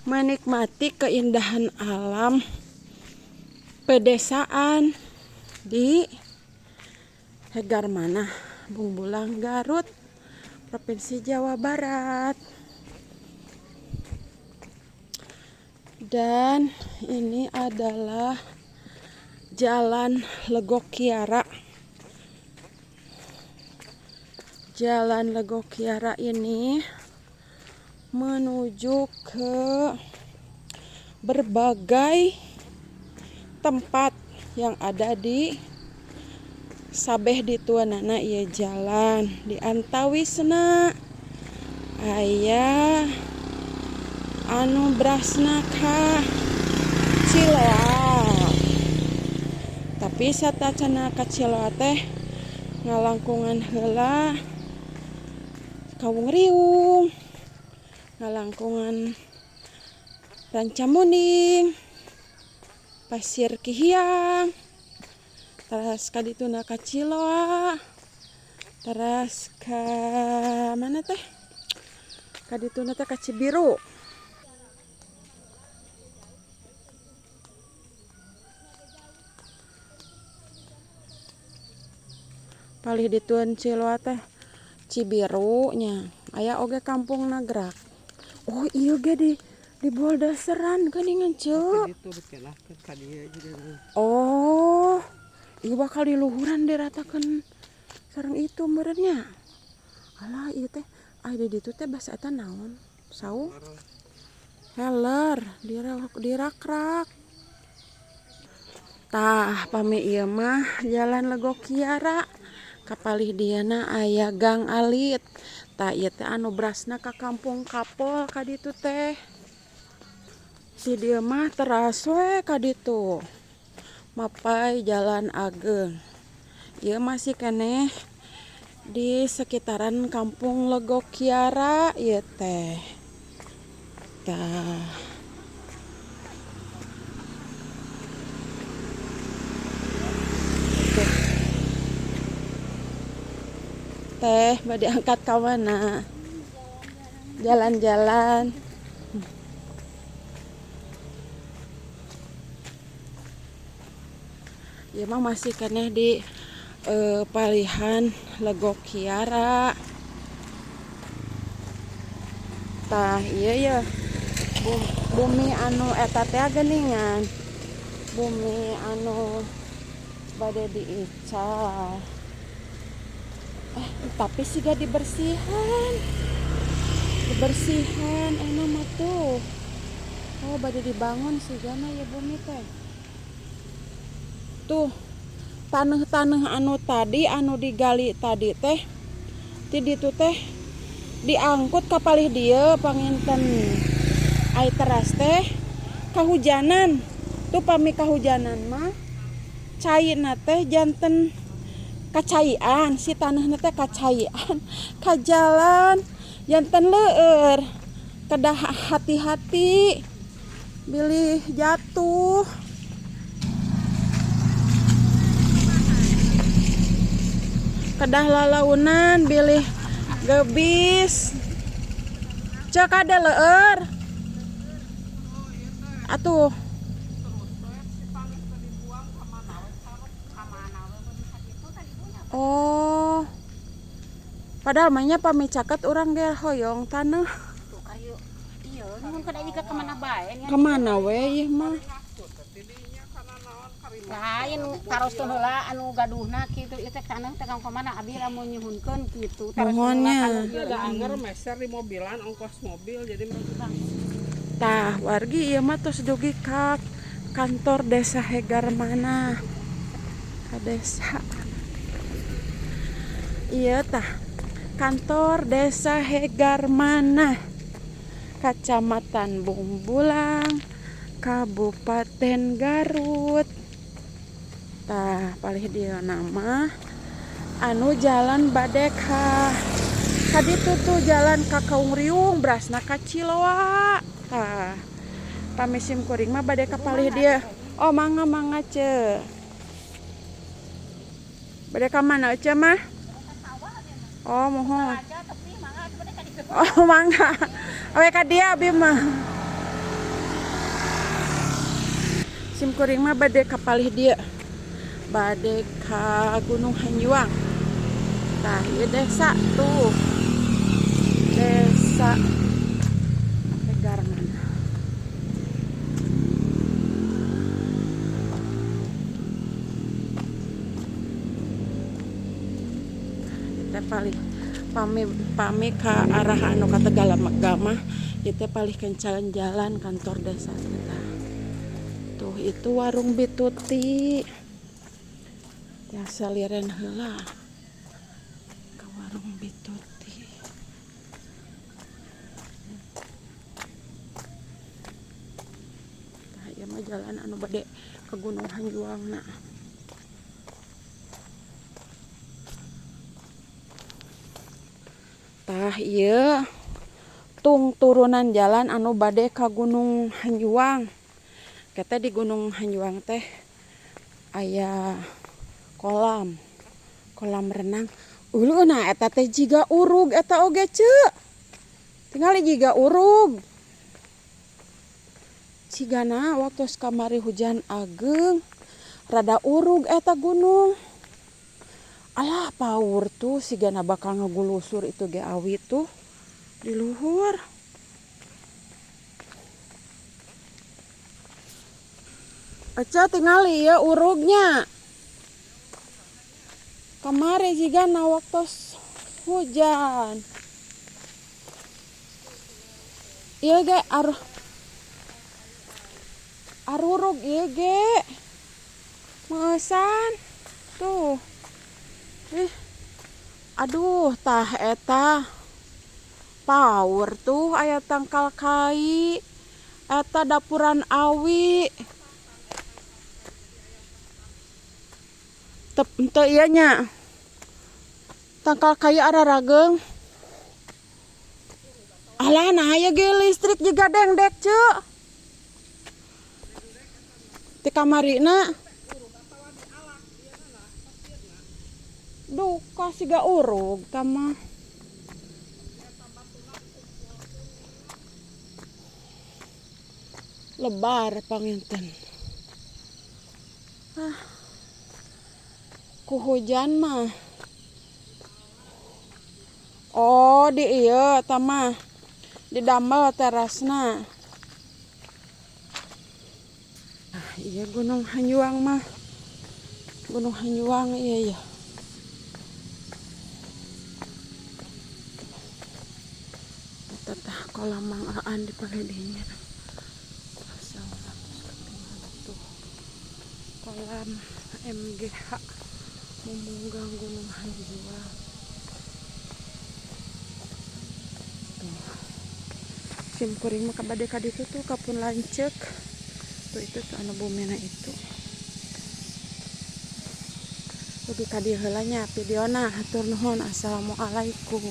Menikmati keindahan alam pedesaan di Hegarmanah, Bungbulang, Garut, Provinsi Jawa Barat. Dan ini adalah Jalan Legok Kiara. Jalan Legok Kiara ini menuju ke berbagai tempat yang ada di sabeh di tuanana ieu jalan di antawisna aya anu brasna ka Ciloa, tapi satacana ka Ciloa teh ngalangkungan heula Kawung Riung, ngalangkungan Rancamunding, Pasir Kihiang, terus ka dituna ka Ciloa, terus ka mana teh, ka dituna teh ka Cibiru. Palih dituan Ciloa teh Cibiru nya, aya oge Kampung Nagrak. Oh iya ge di boldaseran geuningan, Ceu. Oh, ieu bakal diluhuran diratakeun sareng itu meureun nya. Alah, ieu teh aya di ditu teh basa eta naon? Saung? Heler, dirakrak. Tah, pami ieu mah Jalan Legok Kiara. Kapalih dieuna aya Gang Alit. Tah, ieu teh anu brasna ka Kampung Kapol ka ditu teh. Si dieu mah teras we ka ditu. Mapai Jalan Ageng. Ieu masih keneh di sekitaran Kampung Legok Kiara ieu teh. Tah. Teh bade angkat ka mana? Jalan-jalan. Ieu mah masih keneh di palihan Legok Kiara. Tah, ieu ye. Bumi anu eta teh geuningan. Bumi anu bade diical. Tapi siga dibersihan. Dibersihan enak mah tuh. Oh, bade dibangun sigana ya bumi teh. Tuh, taneuh-taneuh anu tadi anu digali tadi teh ti ditu teh diangkut ka palih dieu panginten. Ai teras teh kahujanan. Tuh pami kahujanan mah caina teh janten kacaian, si tanahna teh kacaian, ka jalan janten leueur. Kedah hati-hati bilih jatuh. Kedah lalaunan bilih gebis. Cek ada leueur. Atuh. Oh. Padahal mah nya pami caket urang ge hoyong taneuh. Tuh kayu. Iya, nuhun kada ieu ka mana bae nya. Ka mana we ieu mah? Lain taroskeun heula anu gaduhna kitu ieu teh taneuh teh ka mana abi lamun nyuhunkeun kitu. Nuhun nya. Ieu da angger meser di mobilan ongkos mobil jadi Tah, wargi ieu mah tos dugi ka kantor Desa Hegarmanah. Ka desa. Iya tah, kantor Desa Hegarmanah, Kacamatan Bungbulang, Kabupaten Garut. Tah, palih dieu nama anu jalan bade ka kaditu tuh jalan ka Kaung Riung brasna ka Ciloa. Tah, pami sim kuring mah bade ka palih dieu. Oh, mangga mangga ce. Bade ka mana ce mah? Oh, mohon. Oh, mangga. Oke, ka dia abi mah. Sim kuring mah bade ka palih dieu. Bade ka Gunung Hanjuang. Tah, ieu desa tuh. Desa Tegarman. Ieu teh palih pami ka arah anu ka Tegalega mah, ieu teh palih kencalan jalan kantor desa kita. Tuh itu warung Bituti. Tiasa liren heula ka warung Bituti. Tah ieu mah jalan anu bade ka Gunung Hanjuangna. Tah ieu tung turunan jalan anu bade ka Gunung Hanjuang. Kete di Gunung Hanjuang teh aya kolam renang. Uluh nah eta teh jiga urug eta oge ceu. Tingali jiga urug. Cigana waktu kamari hujan ageng rada urug eta gunung. Alah paur tuh sigana bakal ngegulusur itu ge awi tuh di luhur. Aca tingali ya urugnya. Kamari jigana waktu hujan. Ieu ge arurug ieu ge. Meusan tuh. Aduh tah eta paur tuh aya tangkal kai eta dapuran awi. Tep teu ieu nya. Tangkal kai ararageung. Alah nah aya ge listrik juga dengdek ceu. Ti kamarina. Duka siga urug tama. Lebar panginten. Ah. Ku hujan mah. Oh, di ieu tama. Didamel terasna. Ah, iya Gunung Hanjuang mah. Gunung Hanjuang iya ya. Tetah kolam Mang Aan di paledinya. Tuh. Kolam MGH Memunggang Gunung Hanjuang. Tuh. Sim kuring mah kabade ka ditu tuh kapun lanceuk. Tuh itu tuh anu bumina itu. Dugi ka dieu heula nya videona. Hatur nuhun. Assalamualaikum.